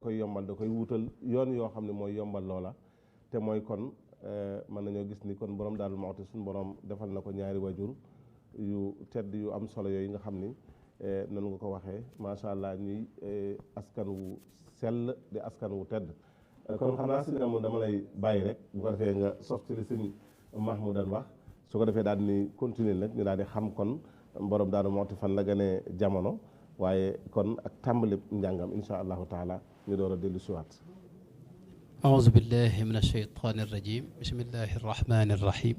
koy yombal da koy wutal yoon yoo xam ne mooy yombal loola te mooy kon mën nañoo gis ni kon borom Daaru Muxti suñu borom defal na ko ñaari wajur yu tedd yu am solo yooyu nga xam ni noonu nga ko waxee macha allah ñuy askan wu sell di askan wu tedd kon xam naa sëñ Amadou dama lay bàyyi rek bu ko defee nga sof ci li sëñ Mahmoudan wax su ko defee daal ni continuer nag ñu daal di xam kon borom Daaru Muxti fan la gënee jamono waaye kon ak tàmbali njàngam insha allahu taala ñu door a dellu siwaat أعوذ بالله من الشيطان الرجيم بسم الله الرحمن الرحيم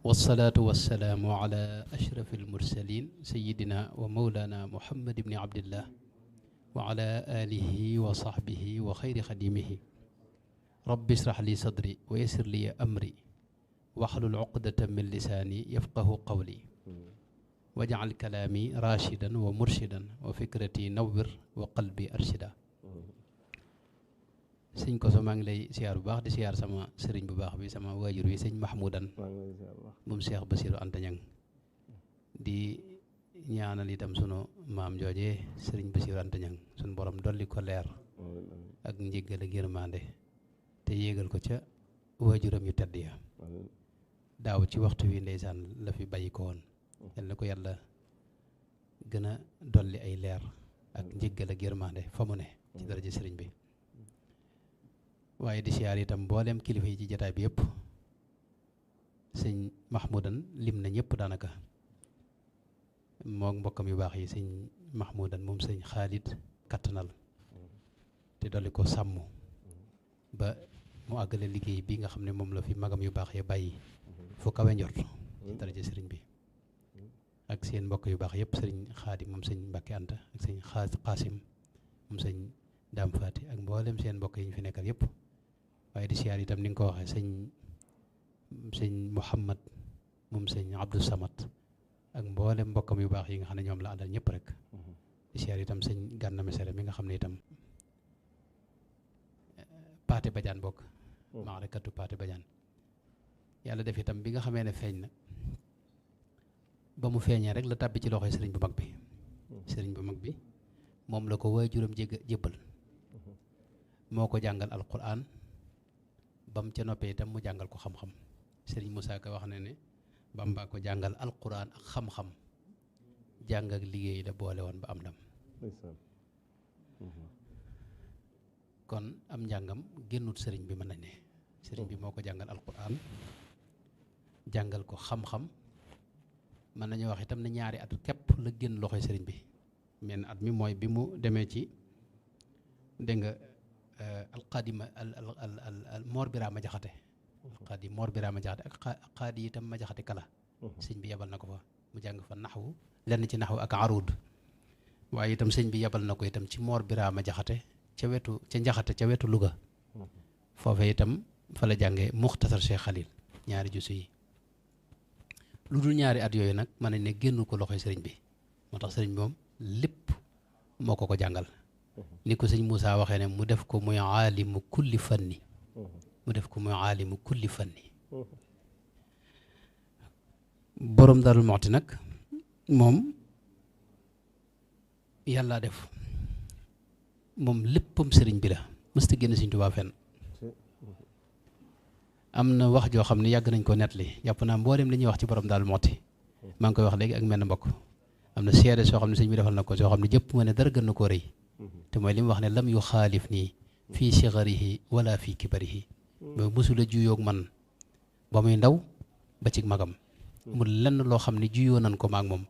والصلاة والسلام على أشرف المرسلين سيدنا ومولانا محمد بن عبد الله وعلى آله وصحبه وخير خديمه رب اشرح لي صدري ويسر لي أمري واحلل عقدة من لساني يفقه قولي واجعل كلامي راشدا ومرشدا وفكرتي نور وقلبي أرشدا sëñ Koso maa ngi lay siyaar bu baax di siyaar sama sëriñ bu baax bi sama waajur wi sëñ Mahmoudan moom Cheikh Bassirou Anta Niang di ñaanal itam sunu maam jooje sëriñ Bassirou Anta Niang sunu borom dolli ko leer ak njéggal ak yërmande te yéegal ko ca waajuram yu tedd ya daaw ci waxtu wi ndeysaan la fi bàyyi ko woon yal na ko yàlla gën a dolli ay leer ak njéggal ak yërmande fa mu ne ci daraja sëriñ bi waaye di siyaar itam mboolem kilifa yi ci jataay bi yëpp sëñ Mahmoudan lim na ñëpp daanaka moom mbokkam yu baax yi sëñ Mahmoudan moom sëñ Xaalid kattanal te dolli ko sàmm ba mu àggale liggéey bi nga xam ne moom la fi magam yu baax ya bàyyi fu kawe njort ci daraja sëriñ bi ak seen mbokk yu baax yëpp sëriñ Xaadim moom sëñ Mbàkke Anta ak sëñ Xaasim moom sëñ Daam Faati ak mboolem seen mbokk yi ñu fi nekkal yëpp waaye di siyaar itam ni nga ko waxee sëñ Mouhamad moom sëñ Abdou Samad ak mboolem mbokkam yu baax yi nga xam ne ñoom la àndal ñëpp rek di siyaar itam sëñ Gànna Mesere mi nga xam ne itam Paate Badiane bokk maarekatu Paate Badiane yàlla def itam bi nga xamee ne feeñ na ba mu feeñee rek la tàbbi ci loxoy sëriñ bu mag bi sëriñ bu mag bi moom la ko waajuram jébbal moo ko jàngal alquran bam ca noppee itam mu jàngal ko xam-xam sëriñ Moussa Ka wax na ne Bamba ko jàngal alquran ak xam-xam jàng ak liggéey la boole woon ba am ndam kon am njàngam génnut sëriñ bi mën nañ ne sëriñ bi moo ko jàngal alquran jàngal ko xam-xam mën nañu wax itam ne ñaari at képp la génn loxoy sëriñ bi men at mi mooy bi mu demee ci dégg nga alqaadima al Mor Birama Jaxate alqaadi Mor Birama Jaxate ak qaadi itam ma jaxate kala sëñ bi yebal na ko fa mu jàng fa naxwu lenn ci naxwu ak arud waaye itam sëñ bi yebal na ko itam ci Mor Birama Jaxate ca wetu ca njaxate ca wetu Louga foofee itam fa la jàngee Muxtasar Cheikh Khalil ñaari jusu yi lu dul ñaari at yooyu nag mën nañ ne génn ko loxoy sëriñ bi moo tax sëriñ bi moom lépp moo ko jàngal ni ko sëñ Moussa waxee ne mu def ko muy aalimu kulli fanni mu def ko muy aalimu kulli fanni borom Daaru Muxti nag moom yàlla def moom léppam sëriñ bi la mësta génn sëñ Tuubaa fenn am na wax joo xam ne yàgg nañ ko nettali jàpp naa mboolem li ñuy wax ci borom Daaru Muxti maa ngi koy wax léegi ak menn mbokk am na seede soo xam ne sëñ bi defal na ko soo xam ne jëpp ma ne dara gën na koo rëy te mooy li mu wax ne lam yu xaalif nii fii sigarihi wala fii kibarihi ba mësula juyoog man ba muy ndaw ba ci magam amul lenn loo xam ne juyoo nan ko maag moom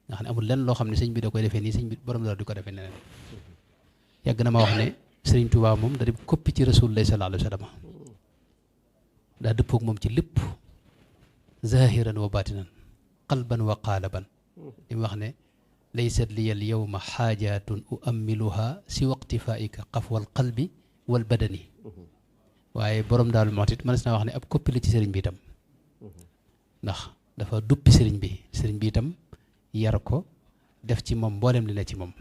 nga xam ne amul lenn loo xam ne sëñ bi da koy defee nii sëñ bi borom Daaru di ko defee neneen yàgg na ma wax ne sëriñ Tuubaa moom da di koppi ci Rasulullah sallallahu alayhi wa sallam daa dëppoog moom ci lépp zahiran wa batinan qalban wa qaalaban li mu wax ne laysat liya al yawma xaajatun uammiluha si waqtifaika qafwal qalbi wal badani waaye borom Daaru Muxti mënees naa wax ne ab koppi la ci sëriñ bi itam ndax dafa duppi sëriñ bi itam yar ko def ci moom mboolem li ne ci moom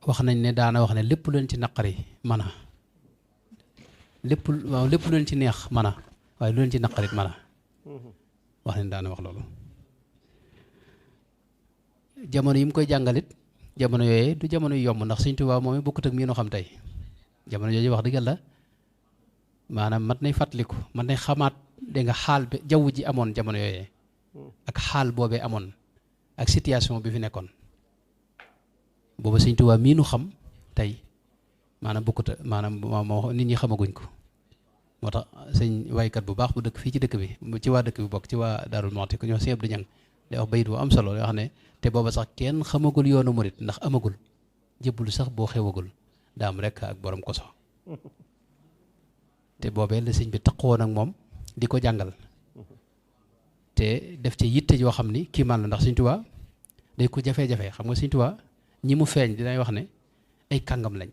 wax nañ ne daana wax ne lépp lu leen ci naqari mana lépp lu leen ci neex mana waaye lu leen ci naqarit mana wax nañ daana wax loolu jamono yi mu koy jàngalit jamono yooyee du jamono yu yomb ndax Sëñ Tuubaa moom bokkut ak mii nu xam tey jamono yooyu wax dëgg yàlla maanaam mat nay fàttaliku mat nay xamaat dégg nga xaal bi jaww ji amoon jamono yooyee ak xaal boobee amoon ak situation bi fi nekkoon booba Sëñ Tuubaa mii nu xam tey maanaam bokkut maanaam moo nit ñi xamaguñ ko moo tax sëñ waykat bu baax bu dëkk fii ci dëkk bi ci waa dëkk bi bokk ci waa Daarul Muxti ku ñoo Sëñ Abdu Ñaŋ day wax bayit bu am solo yoo xam ne te booba sax kenn xamagul yoonu murit ndax amagul jébbalu sax boo xewagul daam rek ak borom koso te boobee la sëñ bi taqoon ak moom di ko jàngal te def ci yitte yoo xam ni kii man la ndax Sëñ Tuubaa day ko jafe-jafe xam nga Sëñ Tuubaa ñi mu feeñ dinay wax ne ay kàngam lañ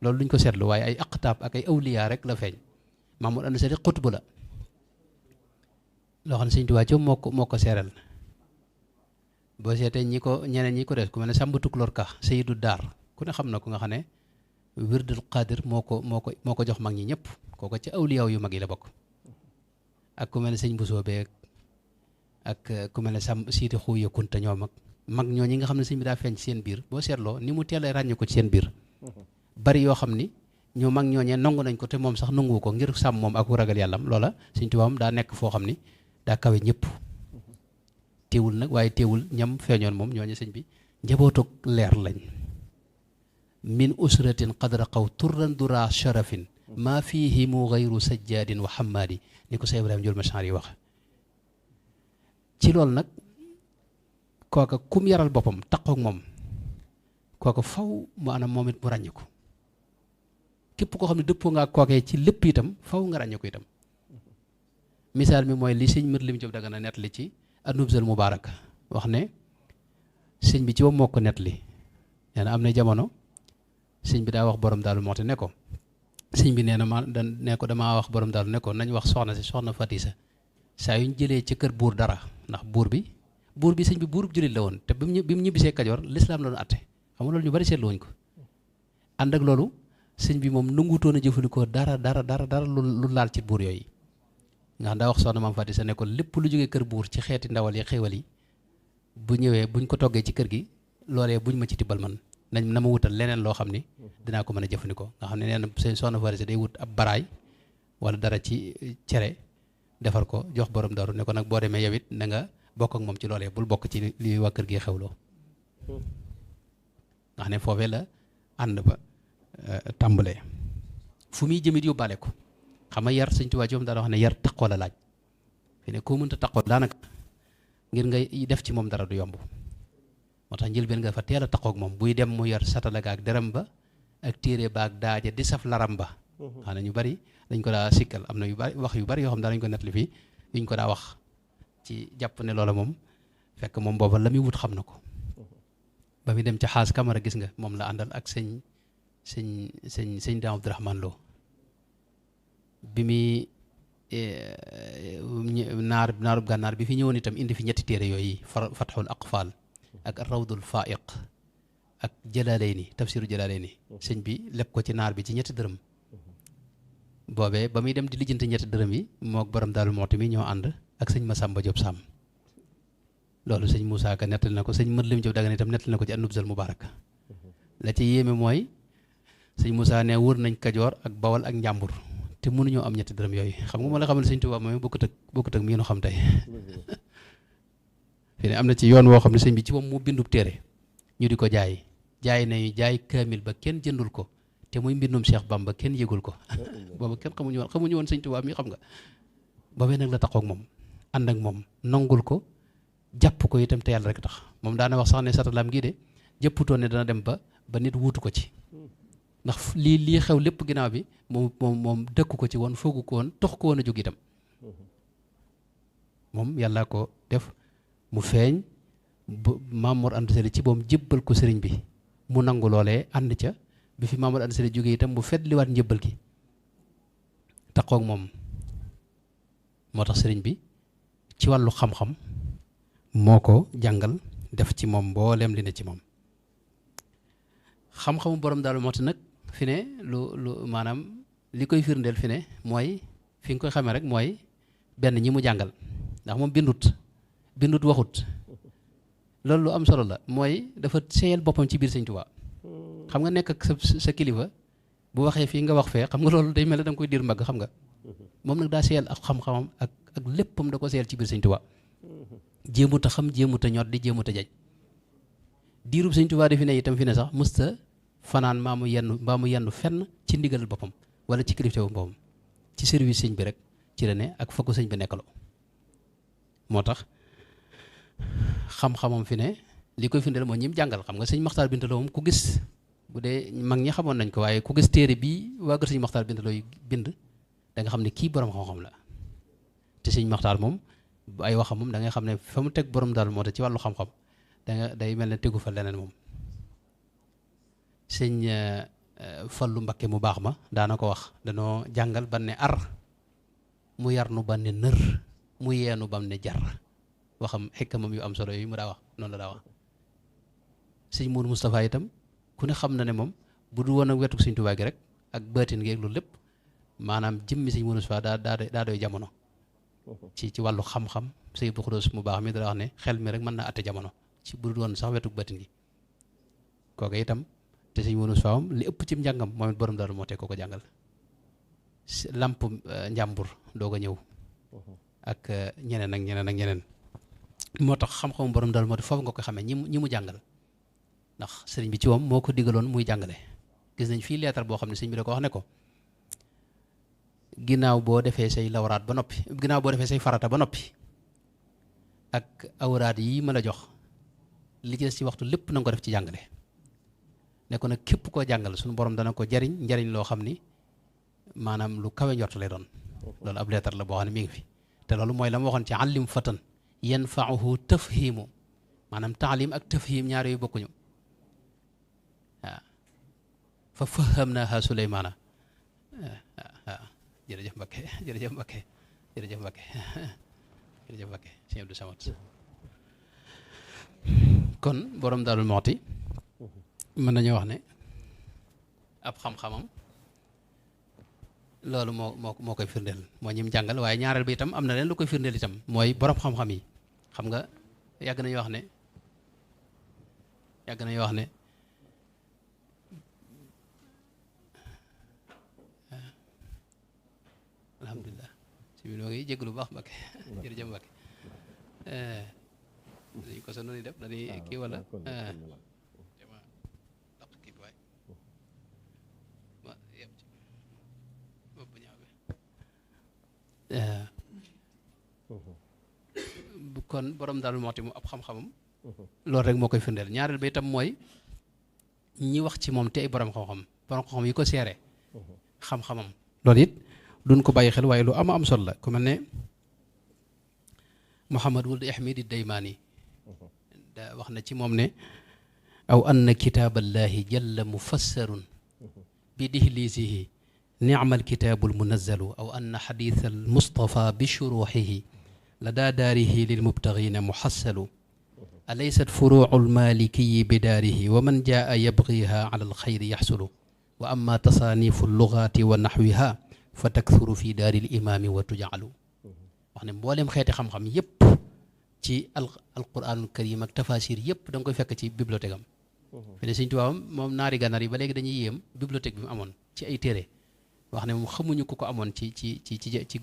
loolu duñ ko seetlu waaye ay aqtaab ak ay awliya rek la feeñ Mamour Anta Sali xutbu la loo xam ne Sëñ Tuubaa ci moo ko seeral boo seetee ñeneen ñi ko des ku mel ne Sàmba Tukulóor Ka Seydou Daar ku ne xam na ko nga xam ne wirdul qadir moo ko jox mag ñi ñëpp kooko ci awliyaaw yu mag yi la bokk ak ku mel ne sëñ Bousso beeg ak ku mel ne Sam Siiti Xuuya Kunta ñoom mag ñoo ñi nga xam ne sëñ bi daa feeñ ci seen biir boo seetloo ni mu teel a ràññee ko ci seen biir bari yoo xam ni ñu mag ñooñee nangu nañ ko te moom sax nangu ko ngir sàmm moom ak ragal yàllam loola Sëñ Tuubaa daa nekk foo xam ni daa kawe ñëpp teewul nag waaye teewul ñam feeñoon moom ñooñu sëñ bi njabootug leer lañ min usratin qadra qaw turran dura sharafin maa fihimu gayru sajjaadin wa hammaadi ni ko Seex Ibrahima Jul Machar yi wax ci loolu nag kooka kum yaral boppam taqoog moom kooka faw maanaam moom it mu ràññi ko képp koo xam ne dëppoo nga ak kookee ci lépp itam faw nga ràññi ko itam misaal mi mooy li sëñ Mër Lim Jóob Dagana nettali ci An-Nubzul Mubaarak wax ne sëñ bi ci moom moo ko nettali nee na am na jamono sëñ bi daa wax borom Daaru Muxti ne ko sëñ bi nee na ne ko damaa wax borom Daaru ne ko nañ wax soxna Fatisa saa yu ñu jëlee ci kër buur dara ndax buur bi sëñ bi buurub jullit la woon te bi mu ñibbisee Kajoor lislaam la doon atte xam nga loolu ñu bari seetlu wuñ ko ànd ak loolu sëñ bi moom nanguutoon a jëfandikoo dara lu laal ci buur yooyu nga xam daa wax soxna maam Fatisa ne ko lépp lu jógee kër buur ci xeeti ndawal yi xéewal yi bu ñëwee buñ ko toggee ci kër gi loolee buñ ma ci tibbal man na ma wutal leneen loo xam ni dinaa ko mën a jëfandikoo nga xam ne nee na seen soxna Fatisa day wut ab baraay wala dara ci cere defar ko jox borom Daaru ne ko nag boo demee yow it na nga bokk ak moom ci loolee bul bokk ci li waa kër gi xewloo nga xam ne foofee la ànd ba tàmbalee fu muy jëmit yóbbaale ko xam nga yar Sëñ Tuubaa ci moom daana wax ne yar taqoo la laaj fi ne koo mënta taqoo daanaka ngir nga def ci moom dara du yomb moo tax njëlbeen nga fa teel a taqoo ak moom buy dem mu yar satala ga ak deram ba ak téere ba ak daaja di saf laram ba xam ne ñu bari dañ ko daa sikkal am na yu bari wax yu bari yoo xam daanañ ko nettali fii yuñ ko daa wax ci jàpp ne loola moom fekk moom booba la muy wut xam na ko ba muy dem ca xaas kamara gis nga moom la àndal ak sëñ Daam Abdurahmaan Lo bi muy naarub gànnaar bi fi ñëwoon itam indi fi ñetti téere yooyu fatxul aqfal ak rawdul faiq ak jalaalayni tafsiru jalaalayni sëñ bi lépp ko ci naar bi ci ñetti dërëm boobee ba muy dem di lijjanti ñetti dërëm yi mook borom Daaru Muxti mi ñoo ànd ak sëñ Masamba Diop Sam loolu sëñ Moussa Ka nettali na ko sëñ Mër Lim Jóob Dagana itam nettali na ko ci An-Nubzul Mubaarak la ci yéeme mooy sëñ Moussa ne wër nañ Kajoor ak Bawol ak Njàmbur te mënuñoo am ñetti dërëm yooyu xam nga moo la xamal Sëñ Tuubaa moom bokkut ak mii nu xam tey fi ne am na ci yoon woo xam ne sëñ bi ci moom mu bindub téere ñu di ko jaay nañu jaay kaamil ba kenn jëndul ko te muy mbindum Cheikh Bamba kenn yëgul ko booba kenn xamuñu woon Sëñ Tuubaa mi xam nga boobee nag la taxoo ak moom ànd ak moom nangul ko jàpp ko itam te yàlla rek tax moom daana wax sax ne satalaam gii de jëpputoon ne dana dem ba nit wuutu ko ci ndax lii xew lépp ginnaaw bi moom dëkku ko ci woon foogu ko woon tox ko woon a jóg itam moom yàlla ko def mu feeñ Maam Mor Anta Sali ci boom jébbal ko sëriñ bi mu nangu loolee ànd ca bi fi Maam Mor Anta Sali jógee itam mu fetliwaat njëbbal gi taxoog moom moo tax sëriñ bi ci wàllu xam-xam moo ko jàngal def ci moom mbooleem li ne ci moom xam-xamu borom Daaru Muxti nag fi ne lu maanaam li koy firndeel fi ne mooy fi nga koy xamee rek mooy benn ñi mu jàngal ndax moom bindut waxut loolu lu am solo la mooy dafa seeyal boppam ci biir sëñ Tuubaa xam nga nekk ak sa kilifa bu waxee fii nga wax fee xam nga loolu day mel ne da nga koy diir mbagg xam nga moom nag daa seeyal ak xam-xamam ak léppam da ko seeyal ci biir sëñ Tuubaa jéemut a xam jéemut a ñor di jéemut a jaj diirub sëñ Tuubaa di fi ne itam fi ne sax musta fanaan mbaa mu yenn fenn ci ndigalal boppam wala ci kilifteewu boppam ci service sëñ bi rek ci la ne ak fa ko sëñ bi nekkaloo moo tax xam-xamam fi ne li koy firndeel mooy ñim jàngal xam nga sëñ Maxtaar Binta Lo moom ku gis bu dee mag ñi xamoon nañ ko waaye ku gis téere bii waa kër sëñ Maxtaar Binta Lo yi bind da nga xam ne kii borom xam-xam la te sëñ Maxtaar moom ay waxam moom da ngay xam ne fa mu teg borom daal moo tax ci wàllu xam-xam da nga day mel ne tegu fa leneen moom sëñ Fallu Mbakke mu baax ma daana ko wax danoo jàngal ban ne ar mu yar nu ban ne nër mu yeenu bam ne jar waxam xikkamam yu am solo yooyu mu daa wax noonu la daa wax sëñ Mourou Moustapha itam ku ne xam na ne moom bu dul woon ak wetu sëñ Tuubaa gi rek ak baatin gi ak loolu lépp maanaam jëmmi sëñ Mourou Moustapha daa doy jamono ci wàllu xam-xam sëñ Abdou Khoudoss mu baax mi dara wax ne xel mi rek mën naa atte jamono ci bu dul woon sax wetu baatin gi kooku itam te sëñ Mourou Moustapha moom li ëpp ci njàngam moom it borom Daaru moo teg ko jàngal lamp njàmbur doog a ñëw ak ñeneen ak ñeneen ak ñeneen moo tax xam-xamu borom Daaru moo tax foofu nga ko xamee ñi mu jàngal ndax sëriñ bi ci moom moo ko digaloon muy jàngale gis nañ fii leetar boo xam ne sëriñ bi da ko wax ne ko ginnaaw boo defee say lawraat ba noppi ginnaaw boo defee say farata ba noppi ak awraat yi ma la jox li ci des ci waxtu lépp na nga ko def ci jàngale ne ko nag képp koo jàngal suñu borom dana ko jariñ njariñ loo xam ni maanaam lu kawe njort lay doon loolu ab leetar la boo xam ne mi ngi fi te loolu mooy la ma waxoon ci àllim fatan yanfa'uhu tafhimu maanaam taalim ak tafhim ñaar yu bokkuñu waaw fa fahamnaha Suleymaana waaw jërëjëf Mbakke jërëjëf Mbakke jërëjëf Mbakke jërëjëf Mbakke sëñ Abdou Samad kon borom Daaru Muxti mën nañu wax ne ab xam-xamam loolu moo koy firndeel moo ñim jàngal waaye ñaareel bi itam am na leen lu koy firndeel itam mooy borom xam-xam yi xam nga yàgg nañu wax ne alhamdulilah si bi noo ngi jégg lu baax Mbakke jërëjëf Mbakke dañu ko sa noonu def dañuy kii wala kon borom Daaru Muxti mu ab xam-xamam loolu rek moo koy firndeel ñaareel ba itam mooy ñi wax ci moom te ay borom xam-xam yi ko seere xam-xamam loolu it duñ ko bàyyi xel waaye lu am solo la ku mel ne Muhammad wuld Ahmad ad-Daymaani da wax na ci moom ne aw anna kitaaballahi jalla mufassarun bi dihlisihi ni'mal kitaabul munazzalu aw anna xadiisal Mustafa bi shuruuxihi ladaa daarihi lil mubtagiina muxassalu alaysat furuucul maalikiyi bi daarihi wa man jaa yabgiiha ala alxayri yaxsulu wa amma tasaaniifu lugaati wa naxwiha fa takthuru fi daaril imaami wa tujcalu wax ne mboolem xeeti xam-xam yépp ci alquraanul karim ak tafasir yépp da nga koy fekk ci bibliothèque am fi ne Sëñ Tuubaa moom naari gànnaar yi ba léegi dañuy yéem bibliothèque bi mu amoon ci ay téere wax ne moom xamuñu ku ko amoon ci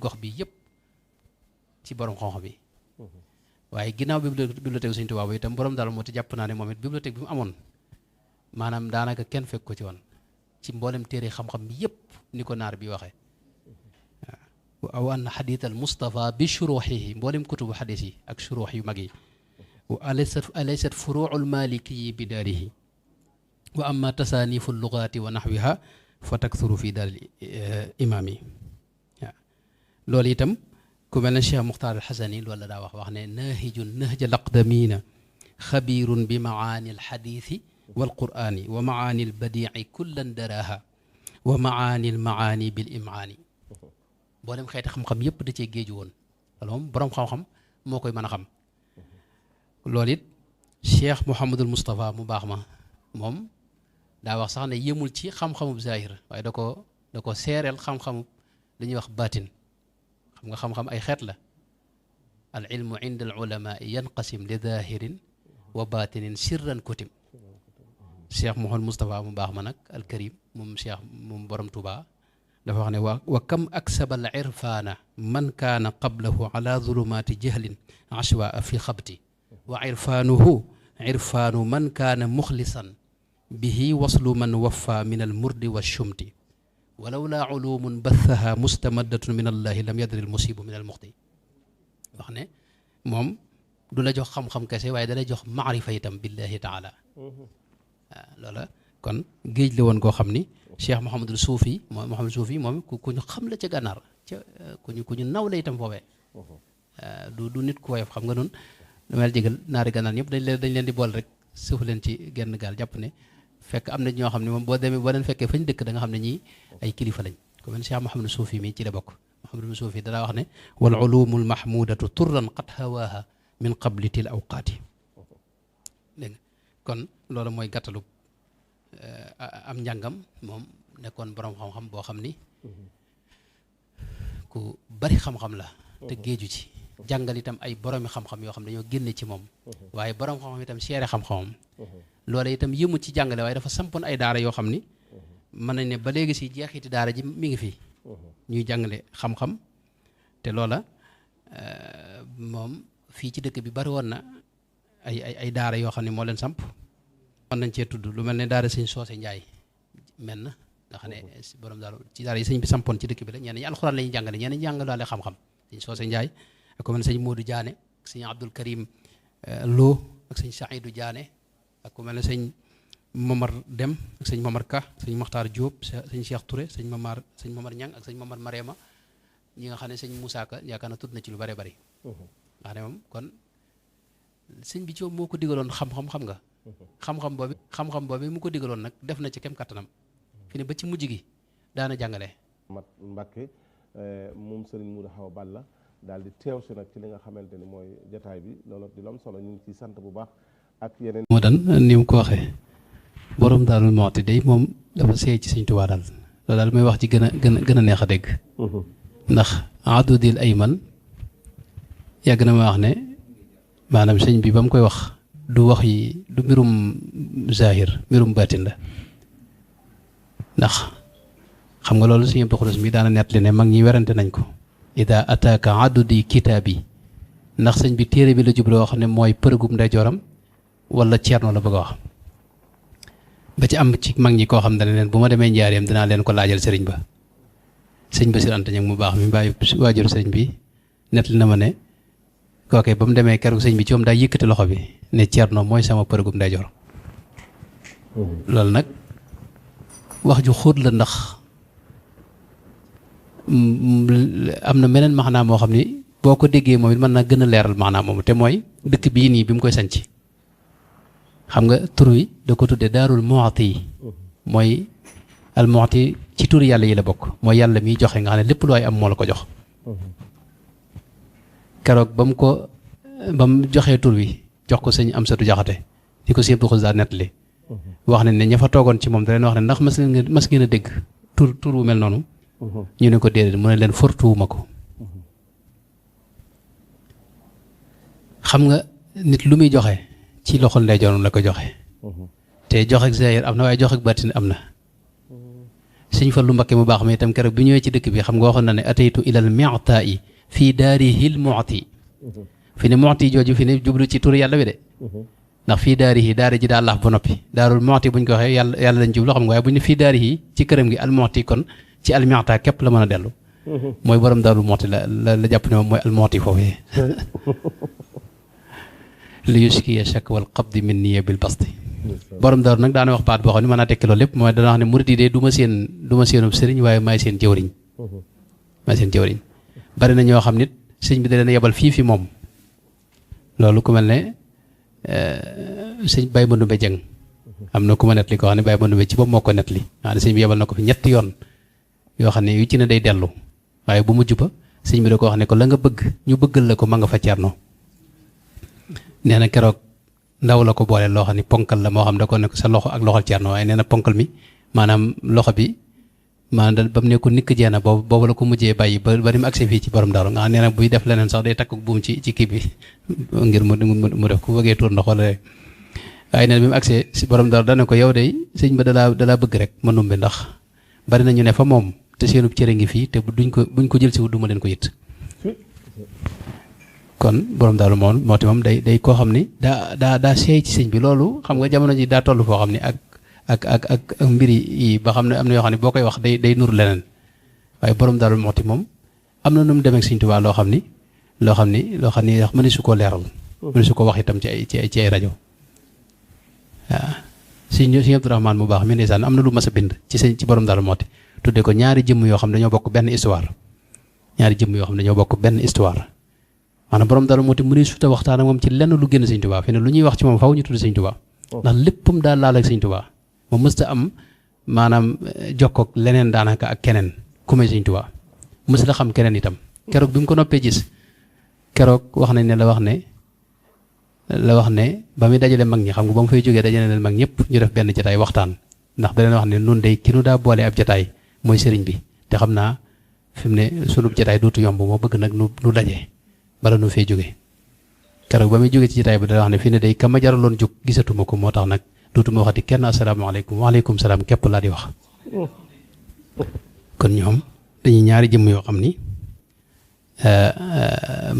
gox bi yépp ci borom xam-xam yi waaye ginnaaw bibliothèque Sëñ Tuubaa itam borom Daaru Muxti jàpp naa ne moom it bibliothèque bi mu amoon maanaam daanaka kenn fekk ko ci woon ci mboolem téere xam-xam bi yépp ni ko naar bi waxee waaw aw anna xadiis al Mustafa bi shuruuxihi mboolem kutubu xadiis yi ak shuruux yu mag yi wa alaysat furuucul maalikiyi bi daarihi wa amma tasaanifu lugaati wa naxwiha fa takthuru fi daal imaam yi waaw loolu itam ku mel ne Cheikh Muxtaar al Xasani loolu la daa wax ne naahijun nahja laqdamiina xabiirun bi macaani alxadiisi wal quraani wa macaani albadiici kullan daraaha wa macaani almacaani bil imcaani mboolem xeeti xam-xam yépp da cee géeju woon loolu moom boroom xam-xam moo koy mën a xam loolu it Cheikh Mouhamadul Moustapha mu baax ma moom daa wax sax ne yëmul ci xam-xamub zahir waaye da ko seereel xam-xamub li ñuy wax baatin xam nga xam-xam ay xeet la al ilmu inda al ulama yanqasim li zahirin wa batinin sirran kutim cheikh Mouhamed Moustapha mu baax ma nag al karim moom cheikh moom borom Touba dafa wax ne wa kam aksaba al irfaana man kaana qablahu ala zulumaati jahlin ashwaa fi xabti wa irfaanuhu irfaanu man kaana muxlisan bihi waslu man waffa min al murdi wa shumti walaw laa ulumun bathaha mustamaddatun min allahi lam yadri al musibu min al muxti wax ne moom du la jox xam-xam kese waaye da lay jox maarifa itam billahi taala waaw loola kon géej la woon koo xam ni cheikh Mouhamadul Suufi moom ku ñu xam la ca gànnaar ca ku ñu naw la itam foofee du nit ku woyof xam nga noonu damay jégal naari gànnaar ñëpp dañ leen di bool rek suuf leen ci genn gaal jàpp ne fekk am na ñoo xam ne moom boo demee boo leen fekkee fañ dëkk da nga xam ne ñii ay kilifa lañ ku mel cheikh Mouhamadul Suufi mii ci la bokk Mouhamadul Suufi danaa wax ne wal ulumul mahmudatu turran qad hawaaha min qabli til awqaati dégg nga kon loolu mooy gàttalu am njàngam moom nekkoon borom xam-xam boo xam ni ku bari xam-xam la te géeju ci jàngal itam ay boromi xam-xam yoo xam ne dañoo génne ci moom waaye borom xam-xam itam seere xam-xamam loola itam yëmu ci jàngale waaye dafa sampoon ay daara yoo xam ni mën nañ ne ba léegi si jeexiti daara ji mi ngi fi ñuy jàngale xam-xam te loola moom fii ci dëkk bi bari woon na ay daara yoo xam ne moo leen samp mën nañ cee tudd lu mel ne daara sëñ Soose Njaay mel na nga xam ne borom daal ci daara yi sëñ bi sampoon ci dëkk bi la ñenn ñi alxuraan la ñuy jàngale ñenn ñi jàngalaale xam-xam sëñ Soose Njaay ak ku mel ne sëñ Modou Diané ak sëñ Abdul Karim Lo ak sëñ Saïdou Diané ak ku mel ne sëñ Momar Dem ak sëñ Momar Ka sëñ Makhtar Diop sëñ Cheikh Touré sëñ Momar Ñang ak sëñ Momar Marema ñi nga xam ne sëñ Moussa Ka yaakaar na tudd na ci lu bare bari nga xam ne moom kon sëñ bi ci moo ko digaloon xam-xam xam nga xam-xam boobu mu ko digaloon nag def na ci kem kattanam fi ne ba ci mujj gi daana jàngale mat Mbàkke moom Serigne Modou Awa Balla daal di teew si nag ci li nga xamante ni mooy jataay bi loolu di lu am solo ñu ngi ciy sant bu baax ak yeneen moo daan ni mu ko waxee borom Daaru Muxti day moom dafa seey ci Sëñ Tuubaa daal loolu daal may wax ci gën a neex a dégg ndax adudil ayman yàgg na ma wax ne maanaam sëñ bi ba mu koy wax du wax yi du mbirum zahir mbirum baatin la ndax xam nga loolu sëñ Abdou Xudoos mi daana nettali ne mag ñi werante nañ ko ida ataaka adudi kitaabi ndax sëñ bi téere bi la jubloo xam ne mooy përëgub ndeyjooram wala ceerno la bëgg a wax ba ci am ci mag ñi koo xam ne leen bu ma demee njaareem dinaa leen ko laajal sëriñ ba sëñ Basiru Anta Ñaŋ mu baax mi bàyyi waajur sëriñ bi nettali na ma ne kooke ba mu demee keroog sëñ bi ci moom daa yëkkati loxo bi ne ceerno mooy sama përëgub ndeyjoor loolu nag wax ju xóot la ndax am na meneen maanaam moo xam ni boo ko déggee moom it mën na gën a leeral maanaam moomu te mooy dëkk bii nii bi mu koy sanc xam nga tur wi da ko tuddee Daarul Muxti yi mooy al Muxti ci tur yàlla yi la bokk mooy yàlla miy joxe nga xam ne lépp lu ay am moo la ko jox keroog ba mu joxee tur wi jox ko sëñ Amsatu Jaxate di ko sieb du xus daa nettali wax ne ña fa toogoon ci moom da leen wax ne ndax mas ngeen a dégg tur wu mel noonu ñu ne ko déedéet mu ne leen fortuwuma ko xam nga nit lu muy joxe ci loxol ndeyjooram la ko joxe te joxe ak zahir am na waaye joxe ak baatin am na sëñ Fallu Mbakke mu baax mi itam keroog bi ñëwee ci dëkk bi xam nga waxoon na ne ataytu ilal mi'ta'i fii daarihil mu'ti fi ne mu'ti jooju fi ne jublu ci tur yàlla bi de ndax fii daarihi daara ji daa laaf ba noppi daarul mu'ti buñ ko waxee yàlla lañ jublu xam nga waaye buñ ne fii daarihi ci këram gi al mu'ti kon ci al mi'ta képp la mën a dellu mooy borom daarul mu'ti la jàpp ne moom mooy al mu'ti foofee li yuskiya shak wal qabdi min niya bil basti borom daaru nag daana wax baat boo xam ne mën naa tekki loolu lépp mooy dana wax ne murid yi de du ma seenub sëriñ waaye maay seen jëwriñ bari na ñoo xam nit sëñ bi da leen yebal fii moom loolu ku mel ne sëñ Baye Mandumbe Jeng am na ku ma nettali ko xam ne Baye Mandumbe ci boobu moo ko nettali xam ne sëñ bi yebal na ko fi ñetti yoon yoo xam ne yu ci ne day dellu waaye bu mujj ba sëñ bi da ko wax ne ko la nga bëgg ñu bëggal la ko ma nga fa Cerno nee na keroog ndaw la ko boole loo xam ne ponkal la moo xam da ko ne ko sa loxo ak loxol Cerno waaye nee na ponkal mi maanaam loxo bi maanaam ba mu ne ko nikk jeena boobu la ko mujjee bàyyi ba ni mu agsi fii ci borom daaru nga xam nee na buy def leneen sax day takk buum ci kii bi ngir mu def ku bëggee tuur ndox wala waaye nee na bi mu agsee si borom daaru dana ko yow de sëñ ba dalaa bëgg rek ma numbi ndax bari na ñu ne fa moom te seenub cere ngi fii te buñ ko jël si duma leen ko yit kon borom daaru moom day koo xam ni daa seey ci sëñ bi loolu xam nga jamono ji daa toll foo xam ni ak mbiri yi ba xam ne am na yoo xam ne boo koy wax day nur leneen waaye borom daaru mooti moom am na nu mu demee ak sëñ Tuubaa loo xam ni wax mëni su koo leeral mëni su ko wax itam ci ay rajo waaw sëñ Abdourahmane mu baax mi ndeysaan am na lu mas a bind ci borom daaru mooti tudde ko ñaari jëmm yoo xam ne dañoo bokk benn histoire maanaam borom daaru mooti mëni su ta waxtaan ak moom ci lenn lu génn sëñ Tuubaa fi ne lu ñuy wax ci moom faw ñu tudd sëñ Tuubaa ndax léppam daal laal ak sëñ Tuubaa moom mësta am maanaam jokkoog leneen daanaka ak keneen ku may sëñ Tuubaa mës la xam keneen itam keroog bi mu ko noppee gis keroog wax nañ ne la wax ne ba muy dajale mag ñi xam nga ba mu fay jógee dajale leen mag ñëpp ñu def benn jataay waxtaan ndax da leen wax ne nun day ki nu daa boole ab jataay mooy sëriñ bi te xam naa fi mu ne sunub jataay dootu yomb moo bëgg nag nu daje bala nu fee jógee keroog ba muy jógee ci jataay bi da wax ne fi ne day ka ma jaraloon jóg gisatuma ko moo tax nag dootuma waxati kenn asalaamaaleykum waaleykum salaam képp laa di wax kon ñoom dañuy ñaari jëmm yoo xam ni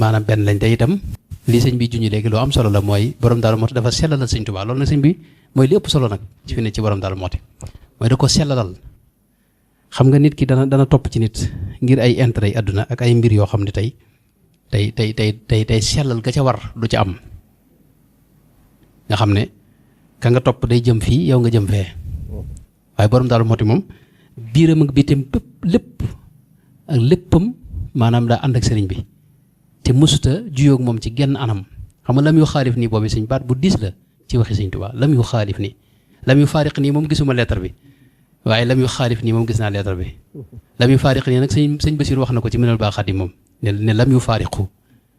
maanaam benn lañ te itam lii sëñ bi junj léegi loo am solo la mooy borom daaru mooti dafa sellalal sëñ Tuubaa loolu nag sëñ bi mooy li ëpp solo nag ci fi ne ci borom daaru mooti mooy da ko sellalal xam nga nit ki dana topp ci nit ngir ay intérêt yi àdduna ak ay mbir yoo xam ne tey sellal ga ca war du ca am nga xam ne ka nga topp day jëm fii yow nga jëm fee waaye borom daaru mooti moom biiram ak biitam lépp ak léppam maanaam daa ànd ak sëriñ bi te mësuta juyoog moom ci genn anam xam nga lam yu xaalif nii boobu sëñ baat bu diis la ci waxi sëñ Tuubaa lam yu xaalif nii lam yu faariq nii moom gisuma lettre bi waaye lam yu xaalif nii moom gis naa lettre bi lam yu faariq nii nag sëñ Basiir wax na ko ci Minanul Baaqil moom ne lam yu faariqu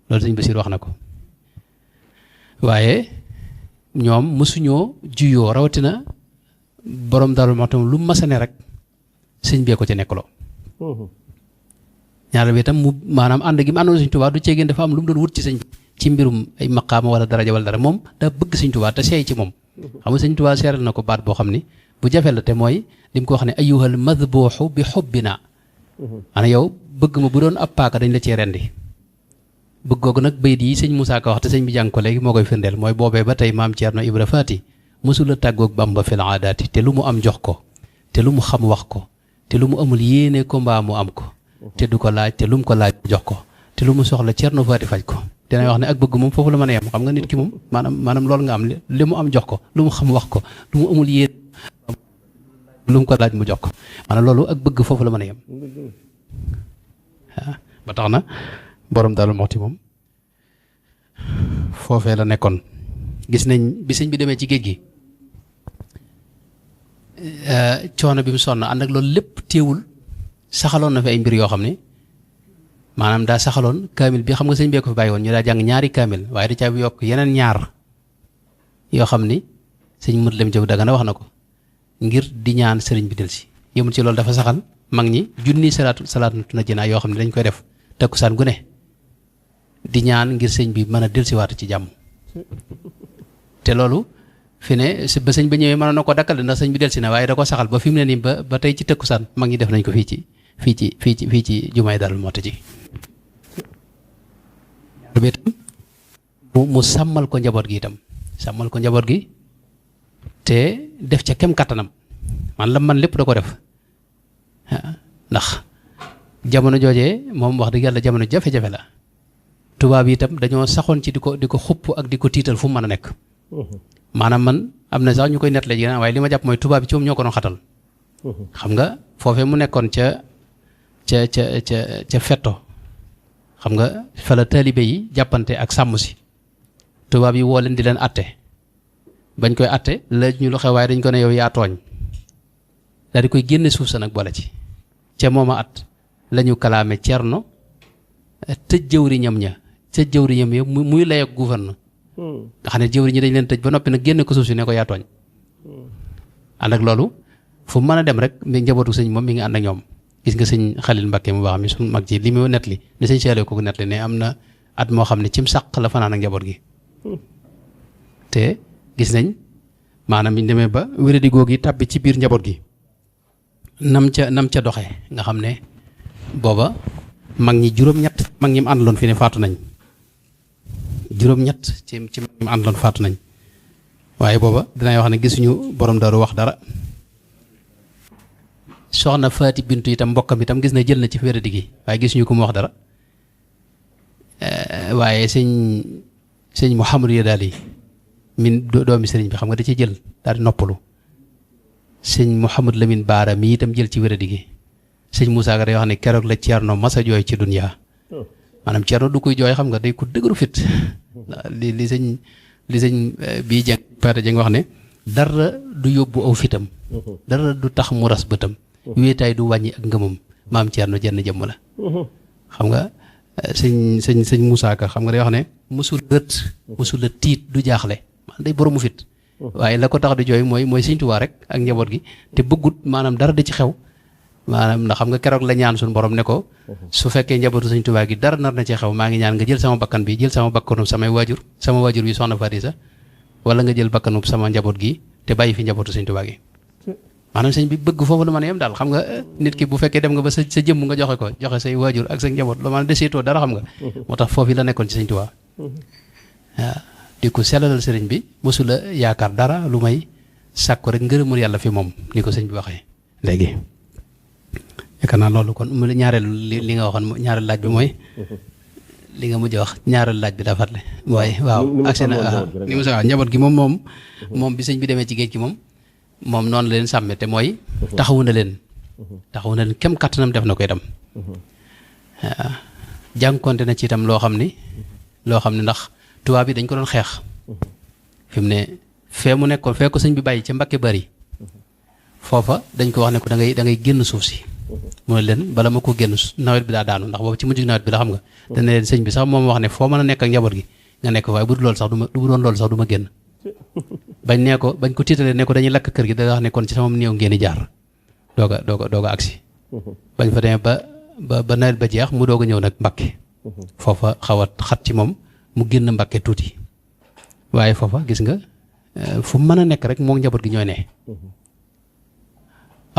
loolu sëñ Basiir wax na ko waaye ñoom mësuñoo juyoo rawatina borom Daaru Muxti lu masane rek sëñ bee ko ca nekkaloo ñaareel bi itam mu maanaam ànd gi mu àndoon sëñ Tuubaa du ceegeen dafa am lu mu doon wut ci sëñ ci mbirum ay maqaama wala daraja wala dara moom daa bëgg sëñ Tuubaa te seey ci moom xam nga sëñ Tuubaa seeral na ko baat boo xam ni bu jafe la te mooy li mu ko wax ne ayyuhal madbuuxu bi xubbina ana yow bëgg ma bu doon ab paaka dañ la cee rendi bëgg googu nag bayit yi sëñ Moussa Ka wax te sëñ bi jàng ko léegi moo koy firndeel mooy boobee ba tey maam Ceerno Ibra Faati mosula tàggoog Bamba fil aadaati te lu mu am jox ko te lu mu xam wax ko te lu mu amul yéene ko mbaa mu am ko te du ko laaj te lu mu ko laaj jox ko te lu mu soxla Ceerno Faati faj ko dina wax ne ak bëgg moom foofu la mën a yem xam nga nit ki moom maanaam loolu nga am li mu am jox ko lu mu xam wax ko lu mu amul yéene lu mu ko laaj mu jox ko maanaam loolu ak bëgg foofu la mën a yem waaw ba tax na borom Daaru Muxti moom foofee la nekkoon gis nañ bi sëñ bi demee ci géej gi coono bi mu sonn ànd ak loolu lépp téewul saxaloon na fi ay mbir yoo xam ne maanaam daa saxaloon kaamil bi xam nga sëñ bee ko fi bàyyi woon ñu daa jàng ñaari kaamil waaye da caa yokk yeneen ñaar yoo xam ni sëñ mët lem jëw daga na wax na ko ngir di ñaan sëriñ bi del si yëmul ci loolu dafa saxal mag ñi junni salaatu na jinaa yoo xam ne dañ koy def takkusaan gu ne di ñaan ngir sëñ bi mën a delsiwaat ci jàmm te loolu fi ne ba sëñ ba ñëwee mën na ko dakkal ndax sëñ bi delsi na waaye da ko saxal ba fi mu ne nii ba tey ci takkusaan mag ñi def nañ ko fii ci jumaay Daaru Muxti ji mu sàmmal ko njaboot gi itam sàmmal ko njaboot gi te def ca kem kattanam man lépp da ko def ndax jamono joojee moom wax dëgg yàlla jamono jafe-jafe la tubaab yi itam dañoo saxoon ci di ko xupp ak di ko tiital fu mu mën a nekk maanaam man am na sax ñu koy nettali ji waaye li ma jàpp mooy tubaab yi ci moom ñoo ko doon xatal xam nga foofee mu nekkoon ca fetto xam nga fa la taalibe yi jàppante ak sàmm si tubaab yi woo leen di leen atte bañ koy atte la ñu lu xew waaye dañ ko ne yow yaa tooñ daal di koy génne suuf sa nag boole ci ca mooma at la ñu kalaame Cerno tëj jëwriñam ya muy lay ak gouverneur nga xam ne jëwriñ ñi dañ leen tëj ba noppi nag génne ko suuf si ne ko yaa tooñ ànd ak loolu fu mën a dem rek mi njabootu sëñ moom mi ngi ànd ak ñoom gis nga sëñ Xalil Mbàkke mu baax mi suñ mag ji li mu net li ne sëñ Saliou ko net li ne am na at moo xam ne cim sàq la fanaan ak njaboot gi te gis nañ maanaam biñ demee ba wéradi googu tàbbi ci biir njaboot gi nam ca doxee nga xam ne booba mag ñi juróom-ñett mag ñi mu àndaloon fi ne faatu nañ juróom-ñett ci mag ñi mu àndaloon faatu nañ waaye booba dinay wax ne gisuñu borom daru wax dara soxna Faati Bintu itam mbokkam itam gis na jël na ci wéradi gi waaye gisuñu ko mu wax dara waaye sëñ Mouhamadou ya daal yi min doomi sëriñ bi xam nga da ci jël daal di noppalu sëñ Mouhamadou Lamine Baara mi itam jël ci wéradi gi sëñ Moussa Ka day wax ne keroog la Ceerno masa jooy ci dunya maanaam Ceerno du koy jooy xam nga day ko dëgëru fit li sëñ bii jàng Paate Jeng wax ne dara du yóbbu aw fitam dara du tax mu ras bëtam wéetaay du wàññi ak ngëmam maam Ceerno jenn jëmm la xam nga sëñ Moussa Ka xam nga day wax ne musul tiit du jaaxle day boromu fit waaye la ko tax di jooy mooy sëñ Tuubaa rek ak njaboot gi te bëggut maanaam dara di ci xew maanaam ndax xam nga keroog la ñaan suñu borom ne ko su fekkee njabootu sëñ Tuubaa gi dara nar na ci xew maa ngi ñaan nga jël sama bakkan bi jël sama bakkanu sama waajur bi soxna Farisa wala nga jël bakkanu sama njaboot gi te bàyyi fi njabootu sëñ Tuubaa gi maanaam sëñ bi bëgg foofu la mën a yem daal xam nga nit ki bu fekkee dem nga ba sa jëmm nga joxe say waajur ak sa njaboot la maanaam deseetoo dara xam nga moo tax foofu la nekkoon ci sëñ Tuubaa waaw di ko sellalal sëriñ bi mosula yaakaar dara lu may sàkko rek ngërëmul yàlla fi moom ni ko sëñ bi waxee léegi yaakaar naa loolu kon mu ñaareelu li nga waxoon ñaareelu laaj bi mooy li nga mujj wax ñaareelu laaj bi daa fàtte waaye waaw agsi na ni mu sa njaboot gi moom bi sëñ bi demee ci géej gi moom noonu la leen sàmme te mooy taxawu na leen kem kàttanam def na koy dem waaw jànkonte na ci itam loo xam ne ndax tubaab bi dañ ko doon xeex fi mu ne fee mu nekkoon fee ko sëñ bi bàyyi ca Mbakke Bari foofa dañ ko wax ne ko da ngay génn suuf si mu ne leen bala ma ko génn nawet bi daa daanu ndax boobu ci mujj nawet bi la xam nga dana leen sëñ bi sax moom wax ne foo mën a nekk ak njaboot gi nga nekk waaye bu dul loolu sax bu doon loolu sax du ma génn bañ ko tiitalee ne ko dañuy lakk kër gi da wax ne kon ci sama néew ngeen di jaar doog a agsi bañ fa demee ba nawet ba jeex mu doog a ñëw nag Mbakke foofa xaw a xat ci moom mu génn Mbakke tuuti waaye foofa gis nga fu mën a nekk rek moo njaboot gi ñooy ne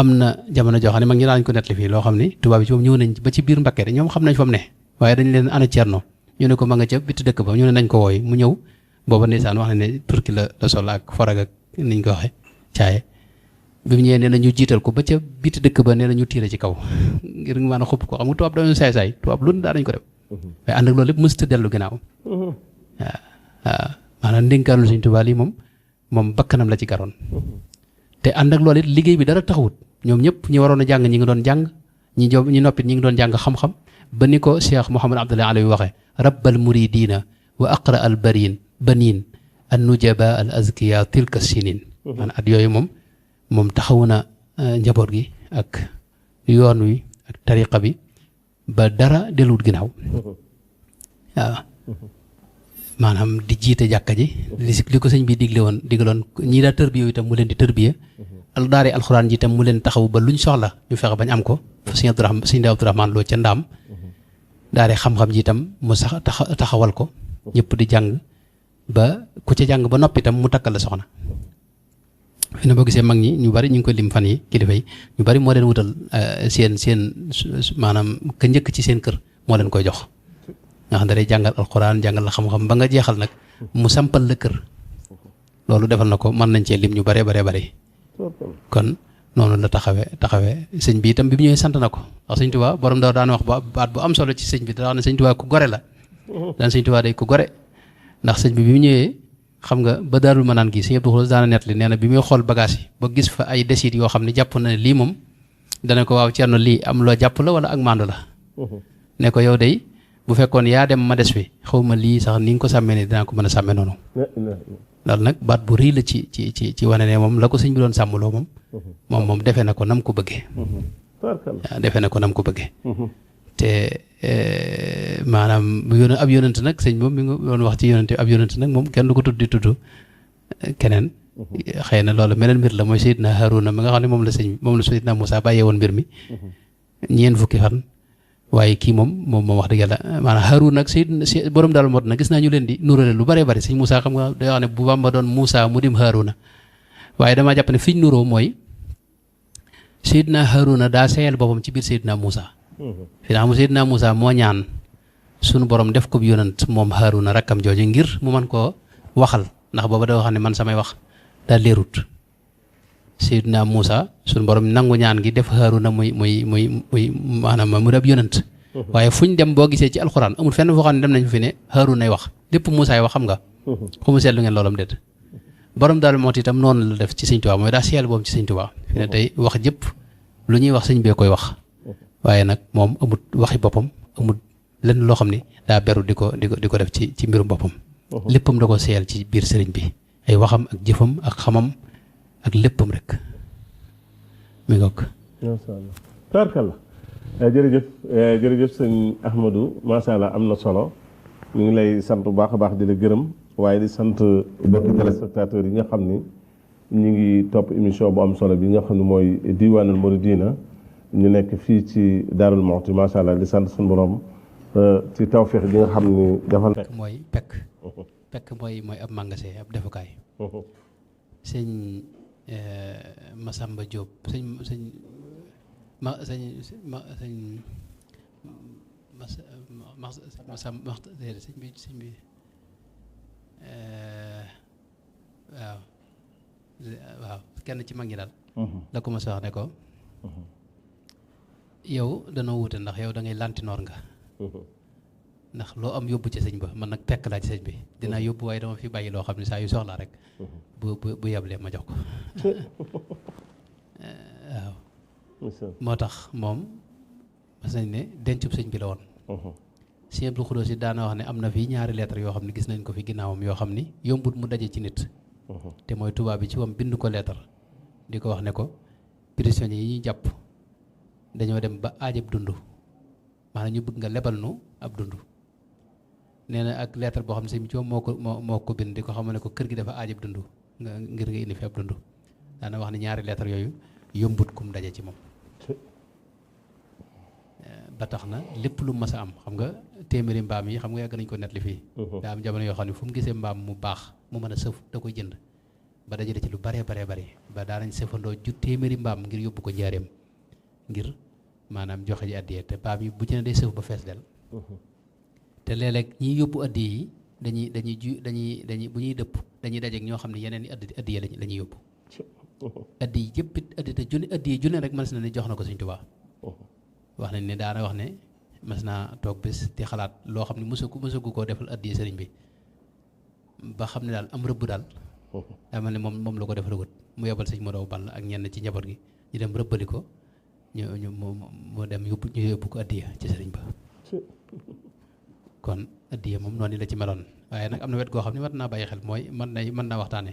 am na jamono joo xam ne mag ñi daañu ko nettali fii loo xam ni tubaab bi ci moom ñëw nañ ba ci biir Mbakke de ñoom xam nañ fa mu ne waaye dañ leen ana Ceerno ñu ne ko ma nga ca bitti dëkk ba ñu ne nañ ko wooy mu ñëw booba ndeysaan wax ne turki la sol ak forag ak niñ ko waxe caaye bi mu ñëwee nee na ñu jiital ko ba ca bitti dëkk ba nee na ñu tiire ci kaw ngir mën a xupp ko xam nga tubaab dañu saay tubaab lu daa dañ ko def waaye ànd ak loolu lépp mësta dellu ginnaaw waaw maanaam ndénkaanul Sëñ Tuubaa lii moom bakkanam la ci garoon te ànd ak loolu it liggéey bi dara taxawut ñoom ñëpp ñi waroon a jàng ñi ngi doon jàng ñi noppit ñi ngi doon jàng xam-xam ba ni ko Cheikh Mouhamad Abdoulaye Alawi waxee rabbal muridina wa aqra al banin an nujaba al azkiya tilka sinin maanaam at yooyu moom taxawu na njaboot gi ak yoon wi ak tariqa bi ba dara delluwut ginnaaw waaw maanaam di jiite jàkka ji li ko sëñ bi digaloon ñii daa tërbiya itam mu leen di tërbiya daare alxuraan ji itam mu leen taxaw ba luñ soxla ñu fexe bañ am ko sëñ Abdourahman Lo ca ndaam daare xam-xam ji itam mu sax taxawal ko ñëpp di jàng ba ku ca jàng ba noppi itam mu takkal la soxna fi ne boo gisee mag ñi ñu bari ñu ngi koy lim fan yi kilifa yi ñu bari moo leen wutal seen maanaam ka njëkk ci seen kër moo leen koy jox nga xam ne day jàngal alxuraan jàngal la xam-xam ba nga jeexal nag mu sampal la kër loolu defal na ko mën nañ cee lim ñu bare kon noonu la taxawee sëñ bi itam bi mu ñëwee sant na ko ndax sëñ Tuubaa borom daw daan wax baat bu am solo ci sëñ bi da wax ne sëñ Tuubaa ku gore la daan sëñ Tuubaa day ku gore ndax sëñ bi mu ñëwee xam nga ba Daarul Manaan gi sëñ Abdou Xudoos daana nett li nee na bi muy xool bagage yi ba gis fa ay desit yoo xam ne jàpp na ne lii moom dana ko waaw Ceerno lii am loo jàpp la wala ak maandu la ne ko yow day bu fekkoon yaa dem ma des fi xaw ma lii sax ni nga ko sàmmee ne dinaa ko mën a sàmmee noonu loolu nag baat bu rëy la ci wane ne moom la ko sëñ bi doon sàmmloo moom defee na ko nam ko bëggee waaw defee na ko nam ko bëggee te maanaam ab yonent nag sëñ moom mi ngi doon wax ci yonent ab yonent nag moom kenn du ko tudd di tudd keneen xëy na loolu meneen mbir la mooy Seydina Haruna mi nga xam ne moom la Seydina Moussa bàyyee woon mbir mi ñeent fukki fan waaye kii moom wax dëgg yàlla maanaam Haruna ak Seydina borom daal mot na gis naa ñu leen di nurale lu bëree bëri sëñ Moussa xam nga day wax ne bu Bamba doon Moussa mu dim Haruna waaye damaa jàpp ne fi ñu nuroo mooy Seydina Haruna daa seeyal boppam ci biir Seydina Moussa fi naa mu Seydina Moussa moo ñaan sunu borom def ko bi yonant moom Haruna rakkam jooju ngir mu mën koo waxal ndax booba da xam ne man samay wax daa leerut Seydina Moussa sunu borom nangu ñaan gi def Haruna muy maanaam mu dab yonant waaye fu ñu dem boo gisee ci alxuraan amul fenn foo xam ne dem nañ fi ne Haruna ay wax lépp Moussa ay wax xam nga xumu seetlu ngeen loolam déet borom daal moo itam noonu la def ci sëñ Tuubaa mooy daa seel boobu ci sëñ Tuubaa fi ne tey wax jëpp lu ñuy wax sëñ bee koy wax waaye nag moom amut waxi boppam amut lenn loo xam ne daa beru di ko def ci mbirum boppam léppam da ko seel ci biir sëriñ bi ay waxam ak jëfam ak xamam ak léppam rek mi ngoog macha allah tabarkalla jërëjëf sëñ Ahmadou macha allah am na solo ñu ngi lay sant bu baax a baax di la gërëm waaye di sant mbokki téléspectateurs yi nga xam ni ñu ngi topp émission bu am solo bi nga xam ne mooy Diwanul Mouridina ñu nekk fii ci Darou Mouhty macha allah di sant suñu borom ci tawféex gi nga xam ni defal mooy pekk mooy ab magasin ab defukaay sëñ Massamba Diop sëñ bi waaw kenn ci mag ñi daal la ko mos a wax ne ko yow danoo wute ndax yow da ngay lantinoor nga ndax loo am yóbbu ci sëñ ba man nag pekk laa ci sëñ bi dinaa yóbbu waaye dama fi bàyyi loo xam ne saa yu soxlaa rek bu yeblee ma jox ko waaw moo tax moom mas nañ ne dencub sëñ bi la woon Sëñ Abdou Khoudoss si daana wax ne am na fii ñaari lettre yoo xam ne gis nañ ko fi ginnaawam yoo xam ni yombut mu daje ci nit te mooy tubaab bi ci wam bind ko lettre di ko wax ne ko prisonniers yi ñuy jàpp dañoo dem ba aajab dund maanaam ñu bëgg nga lebal nu ab dund nee na ak lettre boo xam ne sëñ bi ci moo ko bind di ko xam ne ko kër gi dafa aajab dund ngir nga indi fi ab dund daana wax ne ñaari lettre yooyu yombut kum daje ci moom ba tax na lépp lu mas a am xam nga téeméeri mbaam yi xam nga yàgg nañ ko net li fii daa am jamono yoo xam ne fu mu gisee mbaam mu baax mu mën a sëf da koy jënd ba dajale ci lu baree ba daanañ sëfandoo ju téeméeri mbaam ngir yóbbu ko njaareem ngir maanaam joxe ji addiye te mbaam yi bu ci ne day sëf ba fees del te léeg-léeg ñiy yóbbu addiye yi dañuy bu ñuy dëpp dañuy dajeek ñoo xam ne yeneen i addiye la ñuy yóbbu addiye yëpp it addiye junne rek mën na ne jox na ko Sëñ Tuubaa wax nañ ne daana wax ne mas naa toog bés di xalaat loo xam ne mësagu koo defal addiye sëriñ bi ba xam ne daal am rëbb daal daa mel ne moom la ko defal wut mu yebal sëñ Modou Ball ak ñenn ci njaboot gi ñu dem rëbbali ko mu dem yóbbu ko addiye ci sëriñ ba kon addiye moom noonu la ci meloon waaye nag am na wet goo xam ne war naa bàyyi xel mooy mën naa waxtaane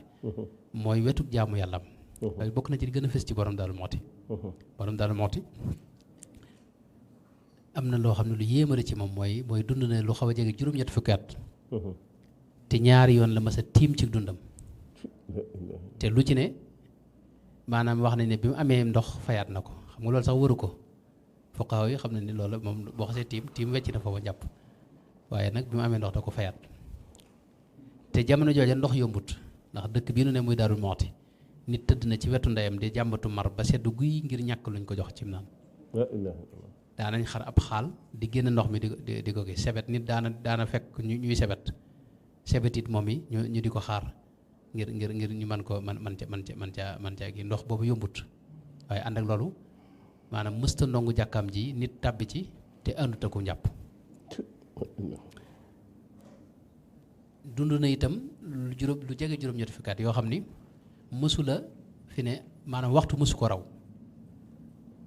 mooy wetuk jaamu yàllam waaye bokk na ci di gën a fës ci borom Darou Mouhty am na loo xam ne lu yéemale ci moom mooy dund na lu xaw a jege juróom-ñett fukki at te ñaari yoon la mas a tiim ci dundam te lu ci ne maanaam wax nañ ne bi mu amee ndox fayaat na ko xam nga loolu sax waru ko fuqaaw yi xam nañ ne loolu moom boo xasee tiim wecc na foofa jàpp waaye nag bi mu amee ndox da ko fayaat te jamono jooja ndox yombut ndax dëkk bii nu ne muy Darou Mouhty nit tëdd na ci wetu ndeyam di jàmbatu mar ba sedd guy ngir ñàkk luñ ko jox ci naan daanañ xar ab xaal di génn ndox mi di ko gis sebet nit daana fekk ñuy sebet it moom yi ñu di ko xaar ngir ñu mën ko man caa gi ndox boobu yombut waaye ànd ak loolu maanaam mësta ndongu jàkkaam ji nit tàbbi ci te àndut ak njàpp dund na itam lu jege juróom-ñetti fukki at yoo xam ni mësula fi ne maanaam waxtu mësu ko raw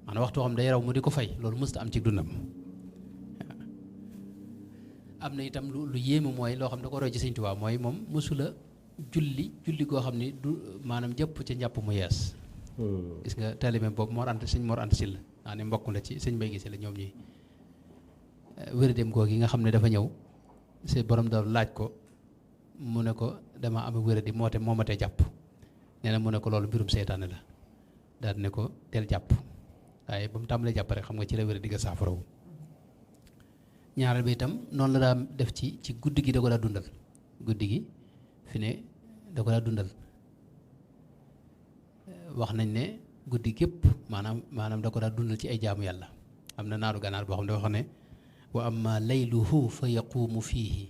maanaam waxtu xam day raw mu di ko fay loolu mësta am ci dundam am na itam lu yéeme mooy loo xam ne da ko roy ci Sëñ Tuubaa mooy moom mësula julli goo xam ni du maanaam jëpp ci njàpp mu yees gis nga taalibe boobu sëñ Mor Anta Sylla naa ne mbokk la ci sëñ Mbay Gise la ñoom ñi wér-dem googu yi nga xam ne dafa ñëw si borom daal laaj ko mu ne ko dama am wér-di moo ma tee jàpp nee na mu ne ko loolu mbirum seytaane la daal ne ko del jàpp waaye ba mu tàmbalee jàpp rek xam nga ci la wér digga saafarawu ñaareel bi itam noonu la daa def ci guddi gi da ko daa dundal guddi gi fi ne da ko daa dundal wax nañ ne guddi gépp maanaam da ko daa dundal ci ay jaamu yàlla am na naaru ganaar boo xam ne dafa xam ne wa amma layluhu fa yaquumu fiihi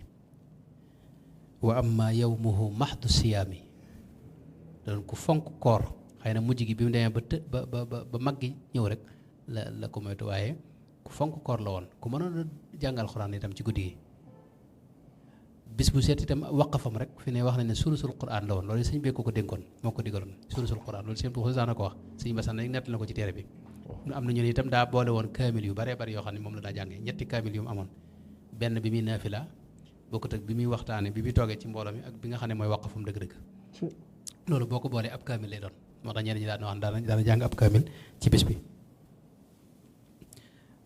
wa amma yawmuhu mahdu siyaami doon ku fonk koor xëy na mujj gi bi mu demee ba mag gi ñëw rek la ko moytu waaye ku fonk koor la woon ku mënoon a jàngal xuraan itam ci guddi gi bis bu seet itam waqafam rek fi ne wax nañ ne sulusul quraan la woon loolu sëñ bee ko dénkoon moo ko digaloon sulusul quraan loolu sëñ bu xusaan ko wax sëñ Basan rek nett na ko ci téere bi am na ñu ne itam daa boole woon kaamil yu baree bari yoo xam ne moom la daa jàngee ñetti kaamil yu mu amoon benn bi muy naafila bokkut ak bi muy waxtaane bi muy toogee ci mbooloo mi ak bi nga xam ne mooy waqafam dëgg-dëgg loolu boo ko boolee ab kaamil lay doon moo tax ñenn ñi daan wax daana jàng ab kaamil ci bis bi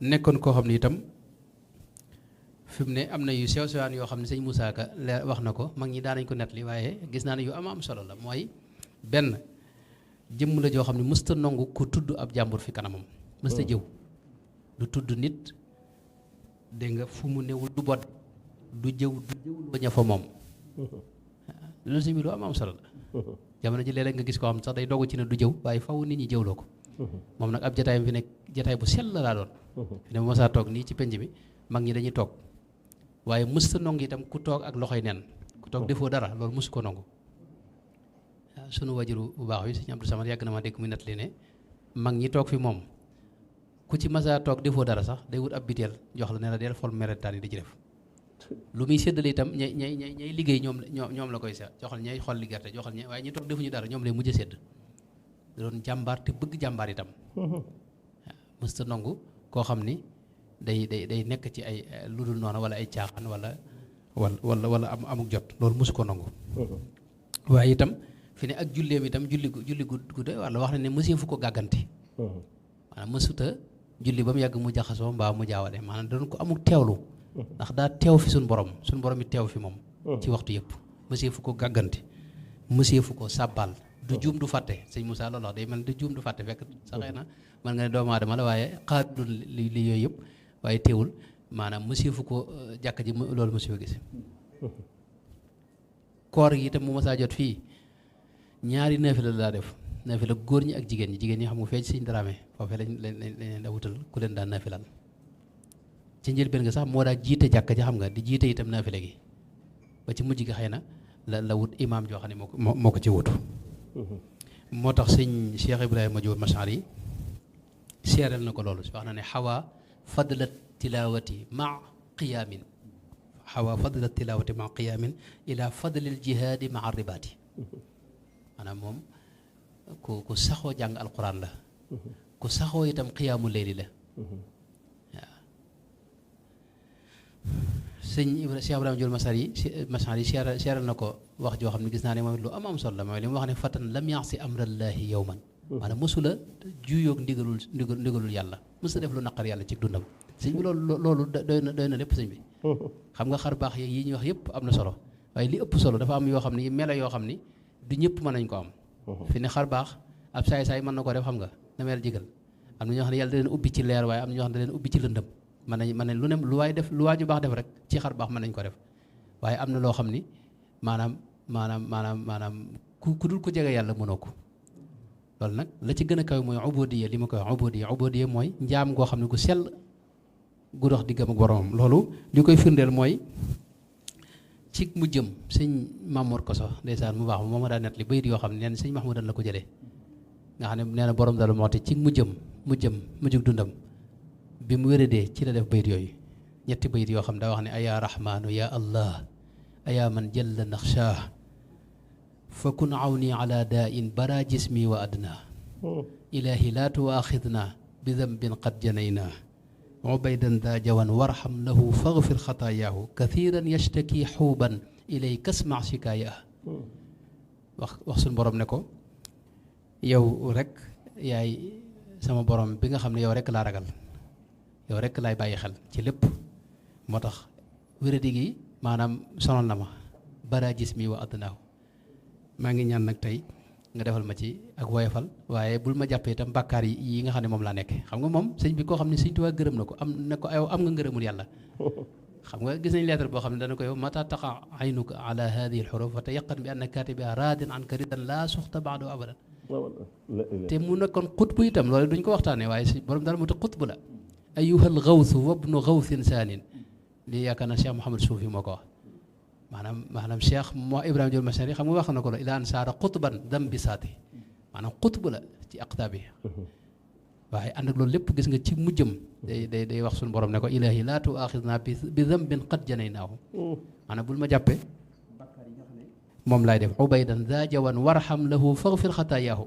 nekkoon koo xam ne itam fi mu ne am na yu sew sewaan yoo xam ne sëñ Moussa Ka wax na ko mag ñi daanañ ko nettali waaye gis naa ne yu am solo la mooy benn jëmm la joo xam ne mësta nangu ku tudd ab jàmbur fi kanamam mësta jëw du tudd nit dégg nga fu mu newul du bod du jëw ba ña fa moom loolu sëñ bi lu am solo la jamono ji léeg-léeg nga gis koo xam sax day dogu ci ne du jëw waaye faw nit ñi jëwloo ko moom nag ab jataayam fi nekk jataay bu sell laa doon fi ne mosaa toog nii ci penc bi mag ñi dañuy toog waaye mësta nongu itam ku toog ak loxoy nen ku toog defoo dara loolu mësu ko nongu waaw sunu wajuru bu baax wi sëñ Abdou Samad yàgg na ma dégg mu nettali ne mag ñi toog fi moom ku ci masaa toog defoo dara sax day wut ab biteel jox la ne la del fol meretaan yi di ci def lu muy séddale itam ñay liggéey ñoom la koy seet joxal ñay xol li gerte joxal ñay waaye ñi toog defuñu dara ñoom lay mujj a sédd da doon jàmbaar te bëgg jàmbaar itam waaw mësta nongu koo xam ni day nekk ci ay lu dul noonu wala ay caaxaan wala amuk jot loolu mësu ko nangu waaye itam fi ne ak julleem itam julli gu doy walla wax na ne mësee fu ko gàgganti maanaam mësuta julli ba mu yàgg mu jaxasoo mbaa mu jaawale maanaam doon ko amuk teewlu ndax daa teew fi suñu borom it teew fi moom ci waxtu yëpp mësee fu ko gàgganti mësee fu ko sàbbaal du juum du fàtte sëñ Moussa loolu wax day mel du juum du fàtte fekk saxee na mën nga ne doomu aadama la waaye xaadul li yooyu yëpp waaye teewul maanaam mësee fu ko jàkk ji loolu mësee fa gis koor gi itam mu masaa jot fii ñaari naafila la daa def naafila góor ñi ak jigéen ñi xam nga fee ci Sëñ Dramé foofee lañ da wutal ku leen daan naafilal ci njëlbeen nga sax moo daa jiite jàkk ji xam nga di jiite itam naafila gi ba ci mujj gi xëy na la wut imaam joo xam ne moo ko ci wutu moo tax sëñ Cheikh Ibrahima Diop Machar yi seeral na ko loolu wax na ne xawaa fadlat tilawati ma qiyaamin ila fadlil jihaadi ma ribaati maanaam moom ku saxoo jàng alquran la ku saxoo itam qiyaamu leyli la waaw sëñ Cheikh Ibrahima Diop Machar yi seeral na ko wax joo xam ne gis naa ne moom lu am solo la mooy li mu wax ne fatan lam yaxsi amrallahi yowman maanaam mësula juyoog ndigalul yàlla mësula def lu naqar yàlla ci dundam sëñ bi loolu doy na lépp sëñ bi xam nga xar baax yi ñuy wax yëpp am na solo waaye li ëpp solo dafa am yoo xam ni melo yoo xam ni du ñëpp mën nañ ko am fi ne xar baax ab saay-saay mën na ko def xam nga na mel jigal am na ñoo xam ne yàlla da leen ubbi ci leer waaye am na ñoo xam ne da leen ubbi ci lëndëm mën nañ lu ne lu waay def lu waaju baax def rek ci xar baax mën nañ ko def waaye am na loo xam ni maanaam ku dul ko jege yàlla mënoo ko loolu nag la ci gën a kaw mooy ubudiyya li ma koy wax ubudiyya mooy njaam goo xam ne gu sell gu dox diggam ak boromam loolu li koy firndeel mooy ci mu jëm sëñ Mamour Koso ndeysaan mu baax moom ma daa net li bayit yoo xam ne neen sëñ Mahmoudan la ko jëlee nga xam ne nee na borom dalu moxti ci mujjug dundam bi mu wéradee ci la def bayit yooyu ñetti bayit yoo xam ne daa wax ne ayaa rahmaanu ya allah ayaa man jalla naxshaa fa kun awni ala daa in bara jismi wa adna ilahi laa tuwaaxidna bi dambin qad janayna ubaydan daa jawan warxam lahu faghfir xataayaahu kathiran yashtaki xuuban ilay kasma shikaayah wax suñ borom ne ko yow rek yaay sama borom bi nga xam ne yow rek laa ragal yow rek laay bàyyi xel ci lépp moo tax wéradi gi maanaam sonal na ma bara jismi wa adnaahu maa ngi ñaan nag tey nga defal ma ci ak woyofal waaye bul ma jàppee itam bàkkaar yi nga xam ne moom laa nekk xam nga moom sëñ bi koo xam ne sëñ Tuubaa gërëm na ko am ne ko yow am nga ngërëmul yàlla xam nga gis nañ lettre boo xam ne dana ko yow mata taqa aynuka ala hadihi alxuruf fa tayaqan bi anna katibiha radin an ka ridan laa suxta baado abadan te mu nekkoon xutbu itam loolu duñ ko waxtaanee waaye si borom daal moo tax xutbu la ayuha al gawsu wabnu gawsin saanin lii yaakaar na Cheikh Mouhamad Soufi moo ko wax maanaam Cheikh moo Ibrahima Diol Masari xam nga wax na ko la ila an saara xutban dam bi saati maanaam xutbu la ci aqtaab yi waaye ànd ak loolu lépp gis nga ci mujjëm day wax suñu borom ne ko ilahi laa tuaxidna bi dambin qad janaynaahu maanaam bul ma jàppee bakkaar yi nga xam ne moom laay def ubaydan daa jawan warham lahu faghfir xataayaahu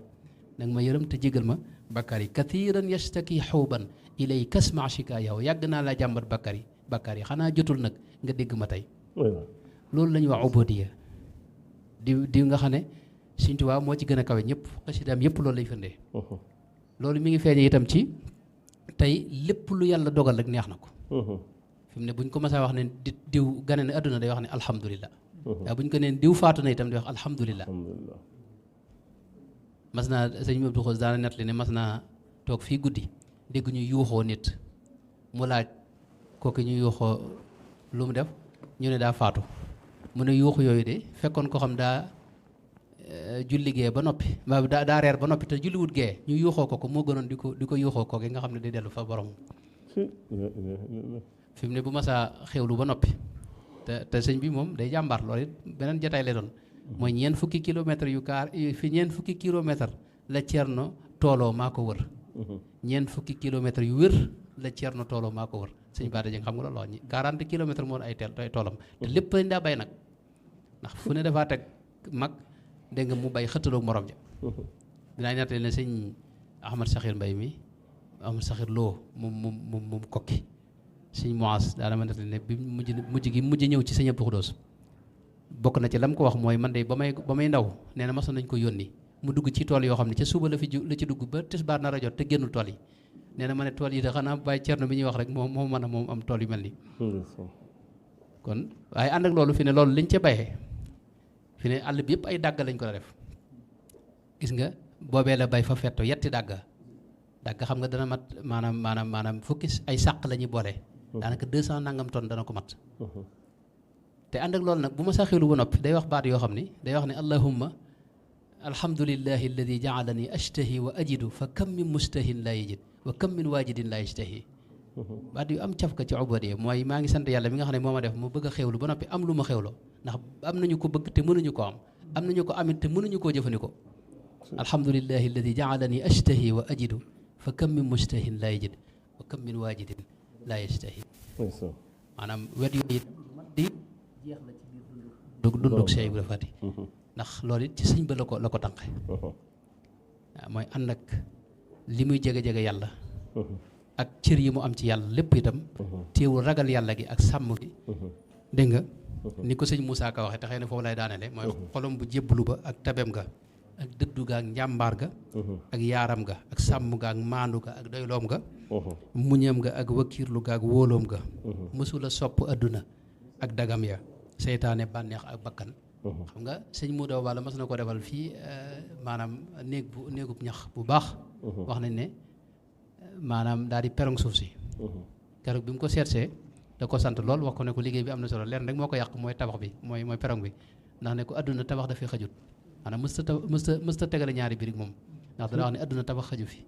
nag ma yërëm te jégal ma bakkaar yi kathiran yastaki xawban ilay kasma shikaayahu yàgg naa laa jàmbat bakkaar yi xanaa jotul nag nga dégg ma tey loolu la ñuy wax ubodiya di nga xam ne Sëñ Tuubaa moo ci gën a kawe ñëpp xasidaam yëpp loolu lay firndee loolu mi ngi feeñee itam ci tey lépp lu yàlla dogal rek neex na ko fi mu ne buñ ko mësaa wax ne diw gane ne adduna day wax ne alhamdulillah waaye buñ ko neen diw faatu na itam day wax alhamdulillah mas naa sëñ Abdou Xos daana nett li ne mas naa toog fii guddi dégg ñu yuuxoo nit mu laaj kooku ñu yuuxoo lu mu def ñu ne daa faatu mu ne yuuxu yooyu de fekkoon ko xam daa julli gee ba noppi daa reer ba noppi te julliwut gee ñu yuuxoo ko moo gënoon di ko yuuxoo kooku nga xam ne day dellu fa borom fi mu ne bu masaa xewlu ba noppi te sëñ bi moom day jàmbaar loolu it beneen jataay lay doon mooy ñeent fukki kilomètres ñeent fukki kilomètres la Ceerno tooloo maa ko wër ñeent fukki kilomètres yu wér la Ceerno tooloo maa ko wër sëñ Baada Jeng xam nga loolu 40 kilomètres moo ay toolam te lépp lañ daa bay nag ndax fu ne dafaa teg mag dégg nga mu bay xëttaloog morom ja dinaa ñettali ne sëñ Ahmad Saxir Mbay mi Ahmad Saxir Lo moom kokki sëñ Moas daana ma nettali ne bi mujj ñëw ci sëñ Abdou Xudoos bokk na ci lam ko wax mooy man de ba may ndaw nee na masoon nañ ko yónni mu dugg ci tool yoo xam ne ca suba la ci dugg ba tisbaar nar a jot te génnul tool yi nee na ma ne tool yi de xanaa bàyyi Cerno bi ñuy wax rek moom mën a moom am tool yu mel nii kon waaye ànd ak loolu fi ne loolu liñ ca bayee fi ne àll bi yëpp ay dàgg lañ ko la def gis nga boobee la bay fa fetto yetti dàgg xam nga dana mat maanaam fukki ay sàq la ñuy boole daanaka 200 nangam tonnes dana ko mat te ànd ak loolu nag bu ma sa xelu ba noppi day wax baat yoo xam ni day wax ne allahumma alhamdulillahi alladi jaalani ashtahi wa ajidu fa kam min mustahin laa yajid wa kam min waajidin laa yashtahi baat yu am caf ka ci ubudiyya mooy maa ngi sant yàlla mi nga xam ne moo ma def mu bëgg a xewlu ba noppi am lu ma xewloo ndax am nañu ko bëgg te mënuñu ko am nañu ko amit te mënuñu koo jëfandikoo alhamdulillahi alladi jaalani ashtahi wa ajidu fa kam min mustahin laa yajid wa kam min waajidin laa yashtahi maanaam wet yooyu di jeex la ci biir dundug Cheikh Ibra Fati ndax loolu it ci sëñ ba la ko tànqe waaw mooy ànd ak li muy jege-jege yàlla ak cër yi mu am ci yàlla lépp itam téewul ragal yàlla gi ak sàmm gi dégg nga ni ko sëñ Moussa Ka waxee te xëy na foofu lay daanele mooy xolom bu jébbalu ba ak tabem ga ak dëddu ga ak njàmbaar ga ak yaaram ga ak sàmm ga ak maandu ga ak doyloom ga muñam ga ak wakkiirlu ga ak wóoloom ga mësula sopp adduna ak dagam ya seytaane bànneex ak bakkan xam nga sëñ Muudaw Balla mas na ko defal fii maanaam néegub ñax bu baax wax nañ ne maanaam daal di perong suuf si keroog bi mu ko seetsee da ko sant lool wax ko ne ko liggéey bi am na solo leen rek moo ko yàq mooy tabax bi mooy perong bi ndax ne ko adduna tabax dafay xajut maanaam mësta tegale ñaari birig moom ndax dana wax ne adduna tabax xaju fi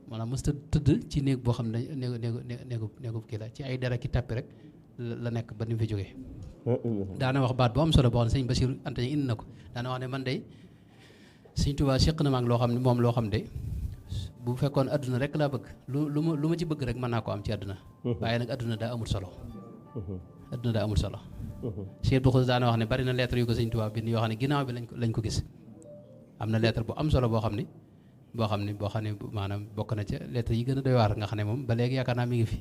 maanaam mësta tëdd ci néeg boo xam ne néegub kii la ci ay dara ki tàppi rek la nekk ba ni mu fi jógee daana wax baat bu am solo boo xam ne sëñ Basiru Anta ñu indi na ko daana wax ne man day sëñ Tuubaa séq na ma ak loo xam ne moom loo xam de bu fekkoon adduna rek laa bëgg lu ma ci bëgg rek mën naa ko am ci adduna waaye nag adduna daa amul solo adduna daa amul solo Cheikh Abdou Khoudoss daana wax ne bari na lettre yu ko sëñ Tuubaa bind yoo xam ne ginnaaw bi lañ ko gis am na lettre bu am solo boo xam ne maanaam bokk na ca lettre yi gën a doy waar nga xam ne moom ba léegi yaakaar naa mi ngi fi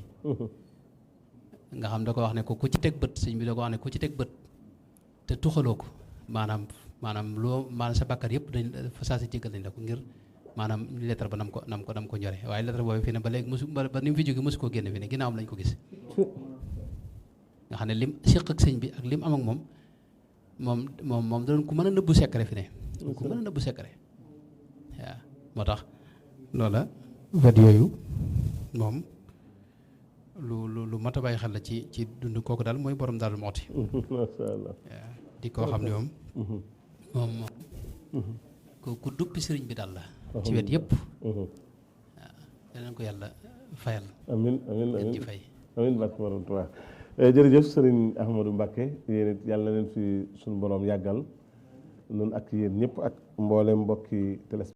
nga xam da ko wax ne ko ku ci teg bët sëñ bi da ko wax ne ku ci teg bët te tuxaloo ko maanaam sa bàkkaar yëpp dañ fa saa si jéggal nañ la ko ngir maanaam lettre ba nam ko ñore waaye lettre boobu fi ne ba léegi ba ni mu fi jóge mosu koo génne fi ne ginnaawam lañ ko gis nga xam ne lim séq ak sëñ bi ak lim am ak moom da doon ku mën a nëbbu secret fi ne ku mën a nëbbu secret moo tax loola wet yooyu moom lu mat a bàyyi xel la ci dund kooku daal mooy borom Daaru Muxti. Masha Allah. waaw di koo xam ne moom ku duppi sëriñ bi daal la ci wet yëpp. waaw danañ ko yàlla fayal. amiin amiin leen amiin ci fay. amiin barke borom Tuubaa. jërëjëf sëriñ Ahmadou Mbacké yéen it yàlla na leen fi suñu borom yàggal nun ak yéen ñëpp ak mboolem mbokki téléspectateurs